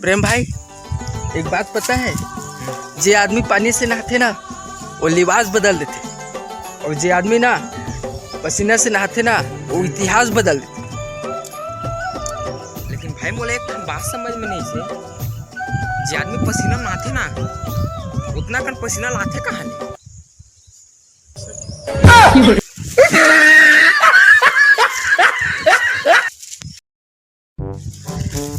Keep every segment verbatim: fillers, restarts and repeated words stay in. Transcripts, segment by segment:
प्रेम भाई, एक बात पता है, जे आदमी पानी से नहाथे ना, वो लिबास बदल देथे, और जे आदमी ना पसीना से नहाथे ना, वो इतिहास बदल देथे। लेकिन भाई, मोला एक ठन बात समझ में नहीं से, जे आदमी पसीना नहाथे ना, उतना कन पसीना लाथे कहाँ ले?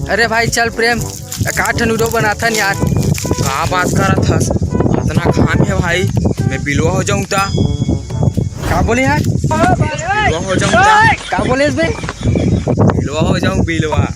अरे भाई, चल प्रेम, एकाध ठन वीडियो बनाथन यार। का बात करत हस? इतना घाम है भाई, मैं बिलवा हो जाऊं ता। का बोले यार? बिलवा हो जाऊं ता। का बोले इस बे? बिलवा हो जाऊं, बिलवा।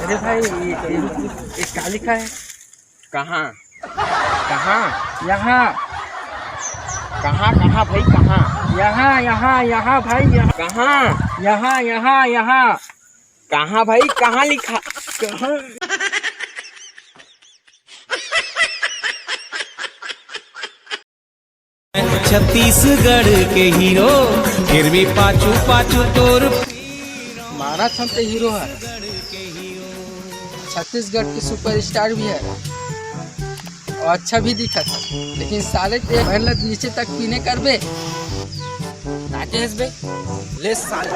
अरे भाई, ये, ये, ये का लिखा है? कहाँ? कहाँ? यहाँ। कहाँ, कहाँ भाई, कहाँ? यहाँ, यहाँ, यहाँ भाई, यहाँ। कहाँ? यहाँ, यहाँ, यहाँ। कहाँ भाई, कहाँ लिखा? कहाँ? छत्तीसगढ़ के हीरो, फिर भी पाछू पाछू तोर। मानत हन ते हीरो है, छत्तीसगढ़ के सुपरस्टार भी है और अच्छा भी दिखत है, लेकिन साले ते भर लत नीचे तक पीने करबे। ताके हंसबे? ले साले।